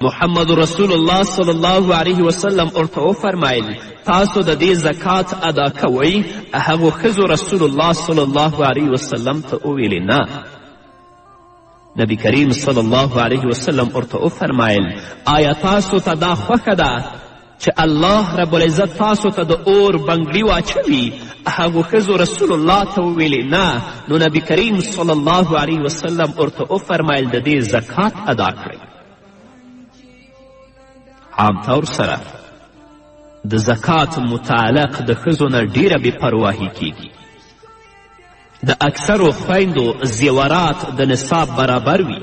محمد رسول الله صلی الله علیه وسلم ورته وفرمیل تاسو د دې زکات ادا کوئ؟ هغو ښځو رسول الله صلی الله علیه وسلم ته وویلې نه. نبی کریم صلی الله علیه وسلم ورته وفرمیل آیا تاسو ته دا خوښه ده چې الله رب العزت تاسو ته د اور بنګړي واچوي؟ هغو ښځو رسول الله ته وویلې نه. نو نبی کریم صلی الله علیه وسلم ورته وفرمیل د دې زکات ادا کړئ. عام طور سره د زکات متعلق د ښځو نه ډیره بېپرواهي کیږي. د اکثرو خویندو زیورات د نصاب برابر وي،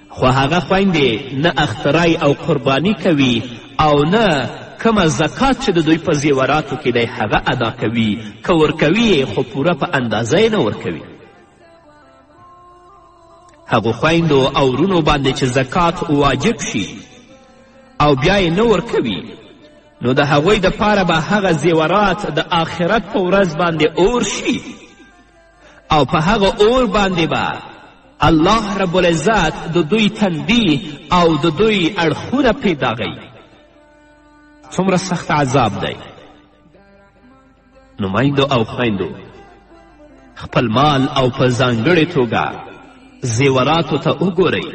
خو هغه خویندې نه اخترای او قرباني کوي او نه کومه زکات چې د دوی په زیوراتو کې دی هغه ادا کوي. که ورکوي یې خو پوره په اندازه یې نه ورکوي. هغو خویندو او ورونو باندې چې زکات واجب شي او بیا یې نه ورکوي، نو د هغوی دپاره به هغه زیورات د آخرت په ورځ باندې اور شي او په هغه اور باندې به الله رب العزت د دوی تندي او د دوی اړخونه پرې داغوي. څومره سخت عذاب دی. نو میندو او خویندو، خپل مال او په ځانګړې توګه زیوراتو ته وګورئ.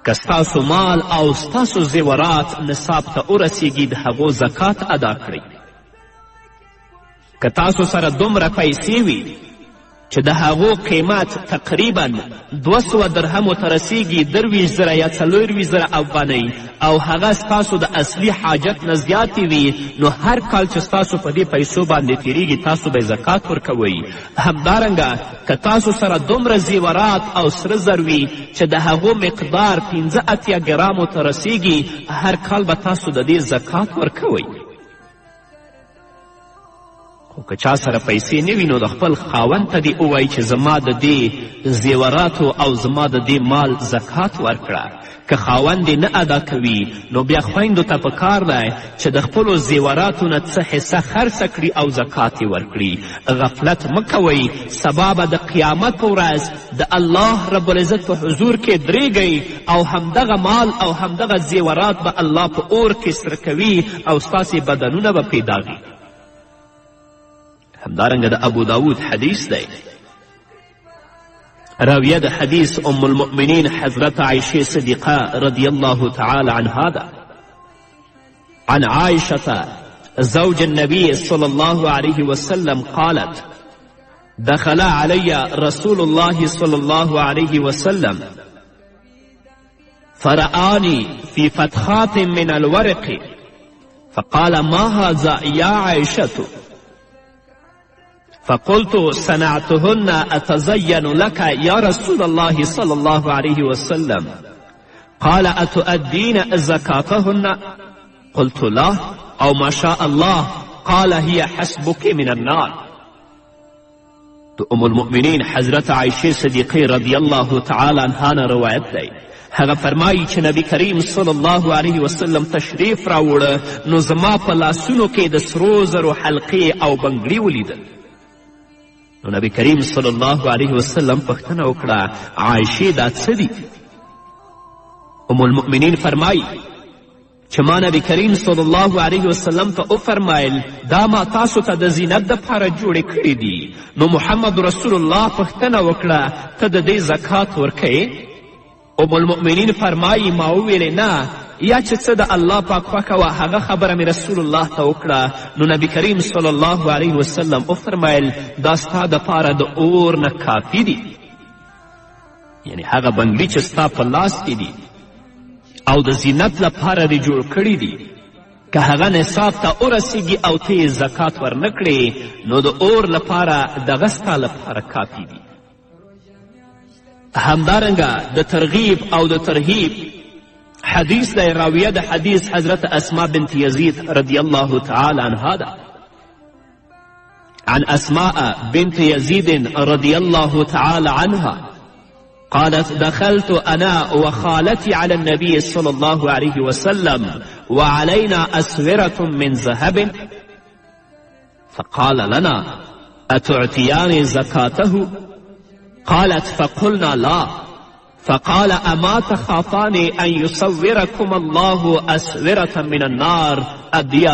که ستاسو مال او ستاسو زیورات نصاب ته ورسیږي، د هغو زکات ادا کړئ. که تاسو سره دومره پیسې وي چې د هغو قیمت تقریبا 200 درهمو ته رسیږي، 23,000 یا 24,000 افغانۍ، او هغه ستاسو د اصلي حاجت نه زیاتې وي، نو هر کال چې ستاسو په دې پیسو باندې تیریږي تاسو به زکات ورکوئ. همدارنګه که تاسو سره دومره زیورات او سره زر وي چې د هغو مقدار 85 ګرامو ته رسیږي، هر کال به تاسو د دې زکات ورکوئ. خو که چا سره پیسې نه وي، نو د خپل خاوند ته دې ووایي چې زما د دې زیوراتو او زما د دې مال زکات ورکړه. که خاوند یې نه ادا کوي، نو بیا خویندو ته په کار دی چې د خپلو زیوراتو نه څه حصه خرڅه کړي او زکات یې ورکړي. غفلت مه کوئ، سبا به د قیامت په ورځ د الله رب العزت په حضور کې درېږئ او همدغه مال او همدغه زیورات به الله په اور کې سره کوي او ستاسې بدنونه به پرې داغي. همدارنګه د ابو داود حدیث دی، راویه د حدیث ام المؤمنین حضرت عایشې صدیقه رضی الله تعالی عنها ده. عن عائشة زوج النبي صلى الله عليه وسلم قالت: دخل علي رسول الله صلى الله عليه وسلم فرآني في فتخات من الورق، فقال: ما هذا يا عائشة؟ فقلت: صنعتهن أتزين لك يا رسول الله صلى الله عليه وسلم. قال: أتؤدين زكاتهن؟ قلت: لا أو ما شاء الله. قال: هي حسبك من النار. د ام المؤمنین حضرت عایشې صدیقې رضی الله تعالی عنها نه روایت دی، هغه فرمایي چې نبی کریم صلی الله علیه وسلم تشریف راوړه، نو زما په لاسونو کې د سرو زرو حلقې او بنګړي ولیدل. نو نبی کریم صلی الله علیه وسلم پوښتنه وکړه، عایشې دا څه دي؟ ام المؤمنین فرمایي چې ما نبی کریم صلی الله علیه وسلم ته وفرمایل دا ما تاسو ته د زینت دپاره جوړې کړي دي. نو محمد رسول الله پوښتنه وکړه، ته د دې زکات ورکوې؟ ام المؤمنین فرمایي ما وویلې نه، یا چې څه د الله پاک خوښه وه هغه خبره مې رسول الله ته وکړه. نو نبی کریم صلی الله علیه وسلم وفرمیل دا ستا دپاره د اور نه کافي دي، یعنی هغه بنګړي چې ستا په لاس کې دي او د زینت لپاره دې جوړ کړي دي، که هغه نصاب ته ورسیږي او ته یې زکات ورنه کړې، نو د اور لپاره دغه ستا لپاره کافي دي. همدارنګه د ترغیب او د ترهیب حدیث دی، راویه د حدیث حضرت اسما بنت یزید رضی الله تعالی عنها ده. عن أسماء بنت يزيد رضي الله تعالى عنها قالت: دخلت أنا وخالتي على النبي صلى الله عليه وسلم وعلينا أسورة من ذهب، فقال لنا: أتعطيان زكاته؟ قالت: فقلنا لا. فقال اما تخافان ان يصوركم الله اسورة من النار ابيض.